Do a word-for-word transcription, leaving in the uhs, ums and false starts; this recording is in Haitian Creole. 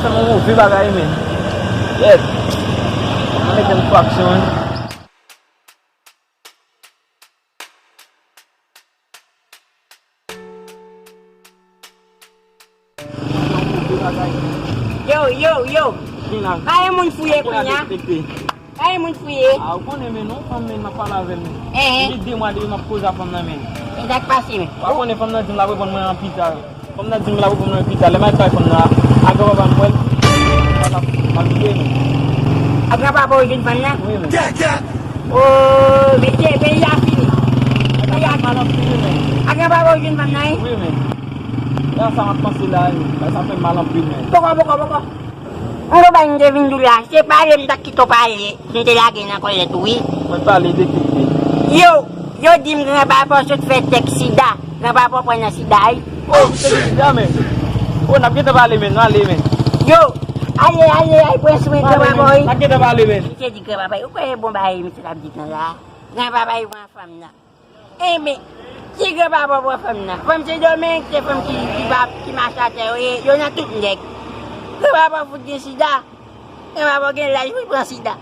Yon move bagay, men. Yèt. Mwen mete m sou aksyon, wi. Yo, yo, yo. Vin la. Pa gen moun fouye kounye a. Pa gen moun fouye. A, ou konnen, men, non, fanm, men, m ap pale avè l, men. Depi de mwa, depi m ap koze ak fanm nan, men. E sa k pase, men? Ou pa konnen fanm nan di m l ap reponn mwen an pita. Fanm nan di m l ap reponn mwen pita. Lè m al bay fanm nan a, a granpapa m wè l, m ap, m ap bliye, men. A granpapa w jwenn fanm nan? Wi, men. Oh, mesye, peyi a fini. Peyi a fini. A granpapa w jwenn fanm nan, wi? Wi, men. Nan sa m ap panse la, wi. Sa fè m mal anpil, men. Poko, poko, poko. Mwen bay m te vin di w la, se pale m t ap kite w pale, m te lage nan kòlèt ou, wi. Mwen pale de kite. Yo, yo di m granpapa w sot fè tèk sida. Granpapa w pran nan sida, wi. Oh, se sida, men. Oh, n ap gentan pale, men. Nou ale, men. Yo, ale, ale, ale, pran swen granpapa w, wi. N ap gentan pale, men. Misye di granpapa, ou kwè e bon bagay misye t ap di tan la? Granpapa w pran fanm nan. Enben, si granpapa w pran fanm nan, fanm Sendomeng, se fanm ki, ki pa, ki mache atè yo ye, yo nan tout nèg. Granpapa w fout gen sida. Granpapa w gen laj pou l pran sida.